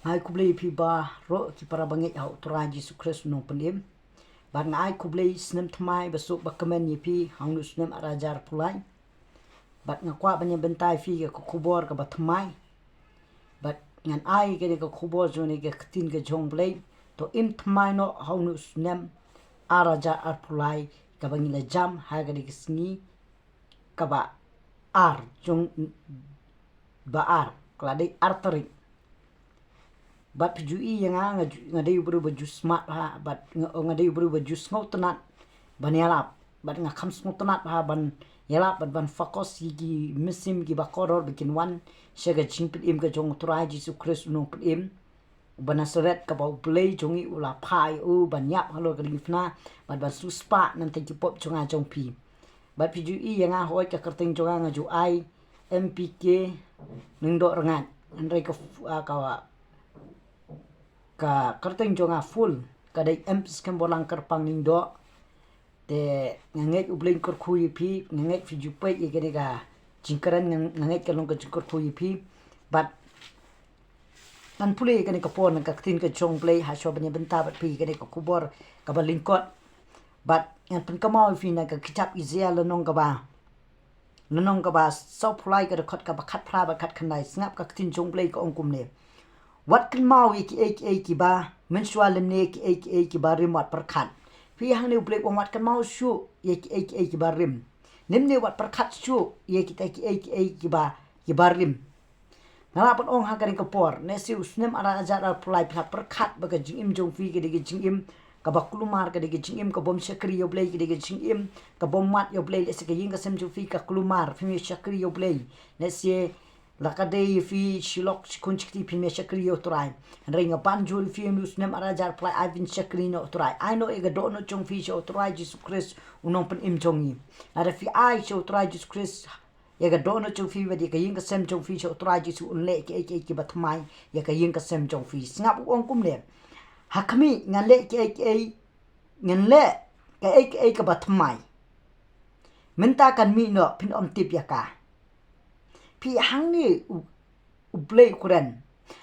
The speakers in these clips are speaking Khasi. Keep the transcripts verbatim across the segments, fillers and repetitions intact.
Ai khublei ïa phi baroh ki para bangeit ha u Trai Jisu Khrist u nongpynim. Bad nga ai khublei snem thymmai ba suk ba kmen ïa phi ha une u snem ar hajar arphew lai. Bad nga kwah ban ïa bynta ïa phi ka khubor kaba thymmai. Bad ngan ai kane ka khubor jong kane ka ktien ka jong U Blei. To im thymmai noh ha une u snem ar hajar arphew lai kaba ngi la jam ha kane ka sngi kaba ar jong ba ar, ka la dei ar tarik. Bad phi ju i ïa nga, nga ju, nga dei u briew ba ju smat ha, bad nga, nga dei u briew ba ju sngewtynnat ban ïalap, bad nga kham sngewtynnat ha ban ïalap, bad ban focus ïa ki mynsiem kiba kordor ba kin wan sha ka jingpynim ka jong u Trai Jisu Khrist u nongpynim uba Nasaret, kaba U Blei jong ngi u la phah ïa u ban ïap halor ka diengphna bad ban siewspah na bynta ki pop jong nga jong phi. Bad phi ju i ïa nga, hooid, ka kyrteng jong nga nga ju ai M P K Lyngdoh Rngaid. Hynrei ka f-, ah, ka, ka kyrteng jong nga full ka dei M P Skhem Borlang Kyrpang Lyngdoh. Te nga ngeit U Blei un kyrkhu ïa phi, nga ngeit phi ju peit ïa kane ka jingkren, nga, nga ngeit ka long ka jingkyrkhu ïa phi. Bad ngan pule ïa kane ka por na ka ktien ka jong U Blei ha shuwa ban ïa bynta bad phi ïa kane ka khubor kaba lyngkot. Bad ngan pynkynmaw ïa phi na ka kitab Isaiah lynnong kaba, lynnong kaba sawphew lai, ka dkhot kaba khatphra bad khatkhyndai. Sngap ka ktien jong U Blei, ka ong kumne: Wat kynmaw ïa kiei kiei kiba mynshuwa, lymne kiei kiei kiba rim wat pyrkhat. Phi, hangne U Blei u ong wat kynmaw shuh ïa kiei kiei kiba rim, lymne wat pyrkhat shuh ïa kita kiei kiei kiba, kiba rim. Nga lah ban ong ha kane ka por, lehse u snem ar hajar arphew lai phi la pyrkhat ba ka jingim jong phi ka dei ka jingim kaba kulmar, ka dei ka jingim ka bym shakri ïa U Blei, ka dei ka jingim ka bym mad ïa U Blei. Lehse ka ïing ka sem jong phi ka kulmar, phim ïa shakri ïa U Blei. Lehse la ka dei ïa phi shi lok shi khun shi kti phim ïa shakri ïa u Trai. Hynrei nga ban jur ïa phi, une u snem ar hajar arphew lai ai phin shakri noh ïa u Trai. Ai noh ïa ka dohnud jong phi sha u Trai Jisu Khrist u nongpynim jong ngi. Lada phi ai sha u Trai Jisu Khrist ïa ka dohnud jong phi bad ïa ka ïing ka sem jong phi sha u Trai Jisu, un leh kiei kiei kiba thymmai ïa ka ïing ka sem jong phi. Sngap, u ong kumne: Ha khmih, ngan leh kiei kiei, ngan leh kaei kaei kaba thymmai. Mynta kan mih noh, phin ym tip ïa ka. Phi, hangne u, U Blei u kren.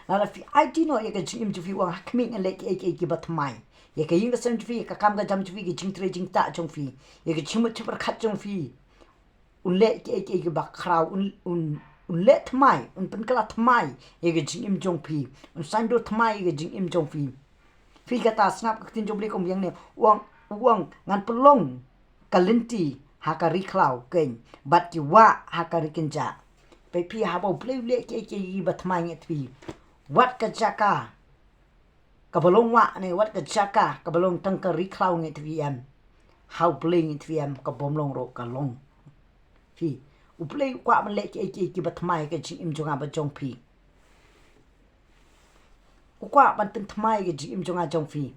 Lada phi aiti noh ïa ka jingim jong phi, u ong ha khmih ngan leh kiei kiei kiba thymmai ïa ka ïing ka sem jong phi, ïa ka kam ka jam jong phi, ïa ka jingtrei jingktah jong phi, ïa ka jingmut jingpyrkhat jong phi. Un leh kiei kiei kiba khraw, un, un, un leh thymmai, un pynkylla thymmai ïa ka jingim jong phi, un saiñdur thymmai ïa ka jingim jong phi. Phi, kata, sngap ka ktien jong U Blei ka ong biang ne, u ong, u ong ngan pynlong ka lynti ha ka ri khlaw keiñ bad ki wah ha ka ri kynjah. Peit phi, haba U Blei u leh kiei kiei kiba thymmai, ngi ïathuh wat ka jaka kaba long wah ne wat ka jaka kaba long tang ka ri khlaw, ngi ïathuh em, ha U Blei, ngi ïathuh em, ka bym long ruh ka long. Phi, U Blei u kwah ban leh kiei kiei kiba thymmai ka jingim jong nga bad jong phi. U kwah ban pynthymmai ka jingim jong nga jong phi.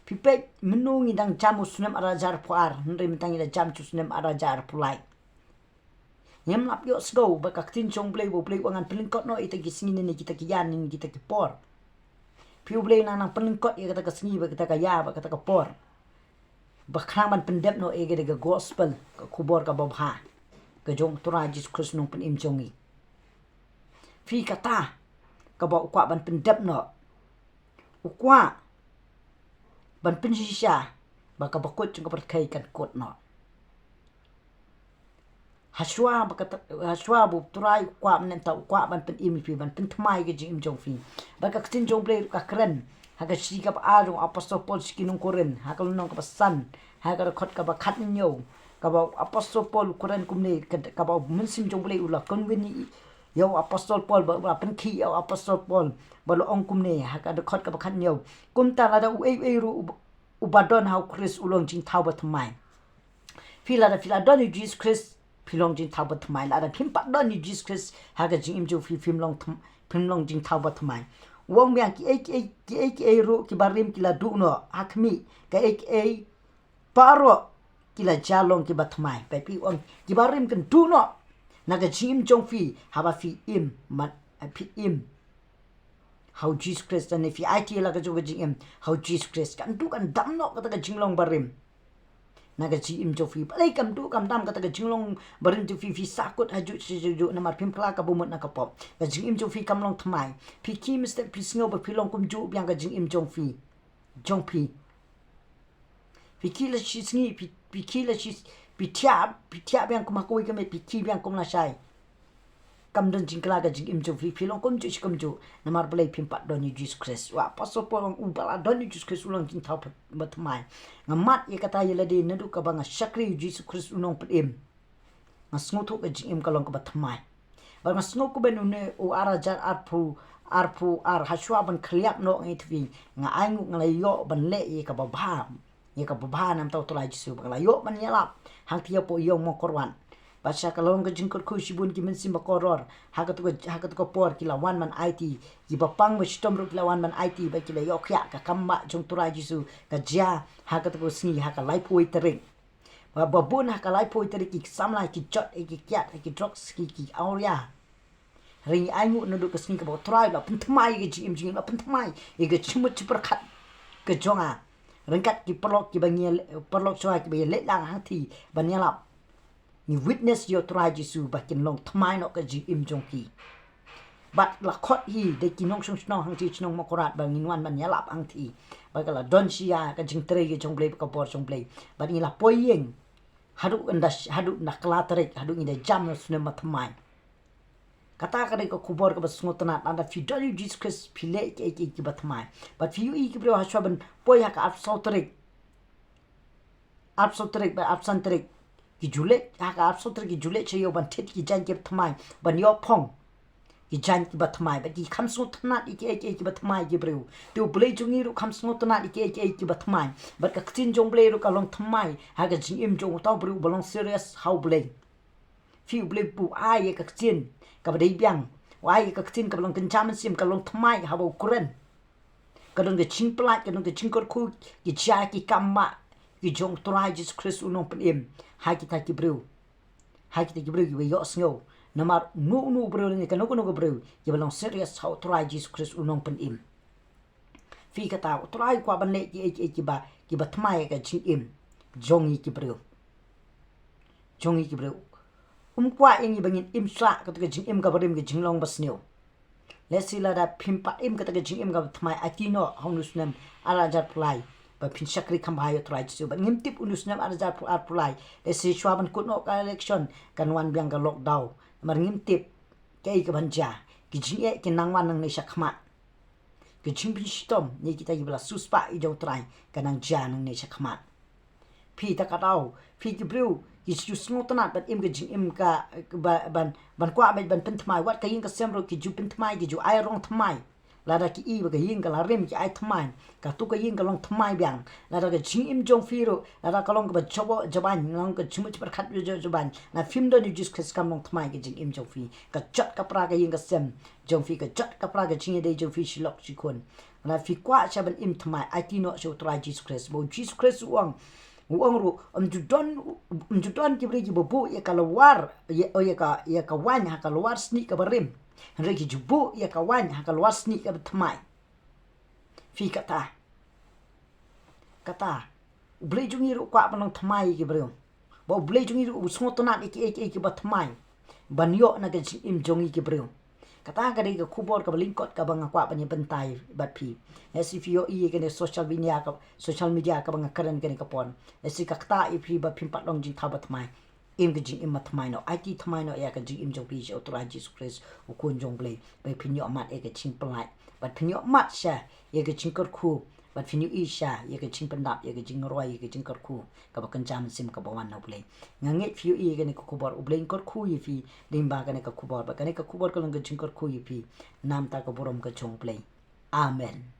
Phi peit, mynno ngi dang jam u snem ar hajar arphew ar, hynrei mynta ngi la jam shu snem ar hajar arphew lai. Ngim lap ïohsngew ba ka ktien jong U Blei, ba U Blei u ong ngan pynlyngkot noh ïa kita ki sngi ne kita ki ïa ne kita ki por. Phi, U Blei u nang nang pynlyngkot ïa kata ka sngi bad kata ka ïa bad kata ka por, ba khnang ban pyndep noh ïa kata ka gospel, ka khubor kaba bha ka jong u Trai Jisu Khrist u nongpynim jong ngi. Phi, kata kaba u kwah ban pyndep noh. U kwah ban pynshisha ba kaba kut jong ka pyrthei kan kut noh. Hashwa ba kata, hashwa ba u Trai u kwah mynta u kwah ban pynim ïa phi, ban pynthymmai ka jingim jong phi. Ba ka ktien jong U Blei ka kren ha ka shithi kaba ar jong u Apostol Paul sha ki nong Korinth, ha ka lynnong kaba san, ha ka dkhot kaba khathynñiew, kaba u Apostol Paul u kren kumne, ka, kaba u Mynsiem jong U Blei u la convince ïa u Apostol Paul, ba u la pynkhih ïa u Apostol Paul, ba la ong kumne, ha ka dkhot kaba khathynñiew: Kumta lada uei uei ruh u, uba don ha u Khrist u long jingthaw ba thymmai. Phi, lada phi la don ïa u Jisu Khrist, phi long jingthaw ba thymmai. Lada phim pat don ïa u Jisu Khrist ha ka jingim jong phi, phim long thym-, phim long jingthaw ba thymmai. U ong biang, kiei kiei, kiei kiei ruh kiba rim ki la duh noh. Ha khmih, kaei kaei baroh ki la jia long kiba thymmai. Phi, u ong kiba rim kin duh noh na ka jingim jong phi haba phi im, mat, phi im ha u Jisu Khrist, ne phi aiti ïa la ka jong ka jingim ha u Jisu Khrist, kan duh kan dam noh kata ka jinglong barim. na ka jingim jong phi. Balei kam duh kam dam kata ka jinglong barim jong phi, phi sahkut hajuh sha juh, namar phim kylla ka bamut na ka pop. Ka jingim jong phi kam long thymmai. Phi ki mester phi sngew ba phi long kumjuh biang ka jingim jong phi. Jong phi. Phi ki la shi sngi, phi, phi ki la shi, phi thiah, phi thiah biang kum ha kawei ka miet, phi ki biang kum la shai. Kam don jingkylla ka jingim jong phi, phi long kumjuh shi kumjuh. Namar balei phim pat don ïa u Jisu Khrist. Wa Apostol Paul u ong uba la don ïa u Jisu Khrist u long jingthaw ba thymmai. Nga mad ïa kata ïa lade naduh kaba nga shakri ïa u Jisu Khrist u nongpynim. Nga sngewthuh ka jingim ka long kaba thymmai. Bad nga sngew kumba une u ar hajar arphew, arphew ar, hashwa ban khylliap noh ïa phi, nga ainguh nga la ïoh ban leh ïa kaba bha. Ïa kaba bha namar u Trai Jisu, ba nga la ïoh ban ïalap hangtei hapoh ïing Mawkyrwat. Bad sha ka long ka jingkyrkhu shibun ki mynsiem bakhraw. Ha kata ka, ha kata ka por ki la wan ban aiti. Kiba pang ba shitom ruh ki la wan ban aiti, bad ki la ïoh khiah ka kam bah jong u Trai Jisu, ka jia ha kata ka sngi, ha ka laiphew tarik. Ba, ba bun ha ka laiphew tarik ki samla ki jot, ki kiad, ki drugs, ki, ki awria. Hynrei ngi ainguh naduh ka sngi kaba u Trai u la pynthymmai ïa ka jingim jong ngi, u la pynthymmai ïa ka jingmut jingpyrkhat ka jong nga. Ryngkat ki paralok kiba ngi, paralok jong nga kiba ïaleit lang hangtei ban ïalap. Ngi witness ïa u Trai Jisu ba kin long thymmai noh ka jingim jong ki. Bad la khot hi da ki nongshong shnong hangtei shnong Mawkyrwat ba ngin wan ban ïalap hangtei. Bad ka la don shi ïa ka jingtrei ka jong U Blei bad ka bor jong U Blei. Bad ngi la poi ïing. Haduh ynda, haduh ynda kylla tarik, haduh ngi da jam na u snem ba thymmai. Kata ka dei ka khubor kaba sngewtynnat, lada phi don ïa u Jisu Khrist phi leh kiei kiei kiba thymmai. Bad phi ïohi ki briew hashwa ban poi ha ka arphew saw tarik. Arphew saw tarik bad arphew san tarik. Ki ju leit ha ka arphew saw tarik ki ju leit sha ïew ban thied ki jaiñ kiba thymmai. Ban ïoh phong. Ki jaiñ kiba thymmai. Bad ki kham sngewtynnat ïa kiei kiei kiba thymmai ki briew. Te U Blei jong ngi ruh kham sngewtynnat ïa kiei kiei kiba thymmai. Bad ka ktien jong U Blei ruh ka long thymmai ha ka jingim jong uta u briew uba long serious ha U Blei. Phi, U Blei u ai ïa ka ktien kaba dei biang. U ai ïa ka ktien kaba long kynja mynsiem, ka long thymmai haba u kren. Ka don ka jingpyllait, ka don ka jingkyrkhu, ki jia ki kam bah ki jong u Trai Jisu Khrist u nongpynim ha kita ki briew. Ha kita ki briew kiba ïohsngew. Namar uno uno u briew lane kano kano ka briew kiba long serious ha u Trai Jisu Khrist u nongpynim. Phi, kata u Trai u kwah ban leh kiei kiei kiba, kiba thymmai ïa ka jingim jong ngi ki briew. Jong ngi ki briew. Um kwah ïa ngi ba ngin im sah kata ka jingim kaba rim, ka jinglong basniew. Lehse lada phim pat im kata ka jingim kaba thymmai, aiti noh ha une u snem ar hajar arphew lai ba phin shakri kham bha ïa u Trai Jisu. Bad ngim tip une u snem ar hajar arphew lai, lehse shuwa ban kut noh ka election kan wan biang ka lockdown. Namar ngim tip kaei kaban jia. Ki jingeh kin nang wan nangne shakhmat. Ka jingpynshitom na kita kiba la siewspah ïa u Trai ka nang jia nangne shakhmat. Phi, ta ka daw phi ki briew ki ju sngewtynnat ban im ka jingim ka, ba, ban, ban kwah ban, ban pynthymmai. Wat ka ïing ka sem ruh ki ju pynthymmai, ki ju ai rong thymmai. Lada ki i ba ka ïing ka la rim ki ai thymmai. Katu ka ïing ka long thymmai biang. Lada ka jingim jong phi ruh lada ka long kaba jaboh jabaiñ, long ka jingmut jingpyrkhat jaboh jabaiñ, lada phim don ïa u Jisu Khrist kam long thymmai ka jingim jong phi. Ka jot ka pra ka ïing ka sem jong phi, ka jot ka pra ka jingïadei jong phi shi lok shi khun. Lada phi kwah sha ban im thymmai, aiti noh sha u Trai Jisu Khrist. Ba u Jisu Khrist u ong, u ong ruh, um ju don, um ju don ki briew kiba buh ïa ka lawar, ïa, ïa ka, ïa ka waiñ ha ka lawar snieh kaba rim. Hynrei ki ju buh ïa ka waiñ ha ka lawar snieh kaba thymmai. Phi, kata, kata U Blei jong ngi ruh u kwah ban long thymmai ïa ki briew. Ba U Blei jong ngi ruh u sngewtynnat ïa kiei kiei kiba thymmai ban ïoh na ka jingim jong ngi ki briew. Kata ka dei ka khubor kaba lyngkot kaba nga kwah ban ïa bynta bad phi. Lehse phi ïohi ïa kane social media ka, social media kaba nga kren kane ka por. Lehse ka ktah ïa phi ba phim pat long jingthaw ba thymmai. Im ka jingim ba thymmai noh, aiti thymmai noh ïa ka jingim jong phi sha u Trai Jisu Khrist u Khun jong U Blei, ba phin ïoh mad ïa ka jingpyllait, bad phin ïoh mad sha ïa ka jingkyrkhu, bad phin ïohi sha ïa ka jingpyndap, ïa ka jingrwai, ïa ka jingkyrkhu kaba kynja mynsiem kaba wan na U Blei. Nga ngeit phi ïohi ïa kane ka khubor. U Blei un kyrkhu ïa phi lyngba kane ka khubor, bad kane ka khubor ka long ka jingkyrkhu ïa phi na ka bynta ka burom ka jong U Blei. Amen.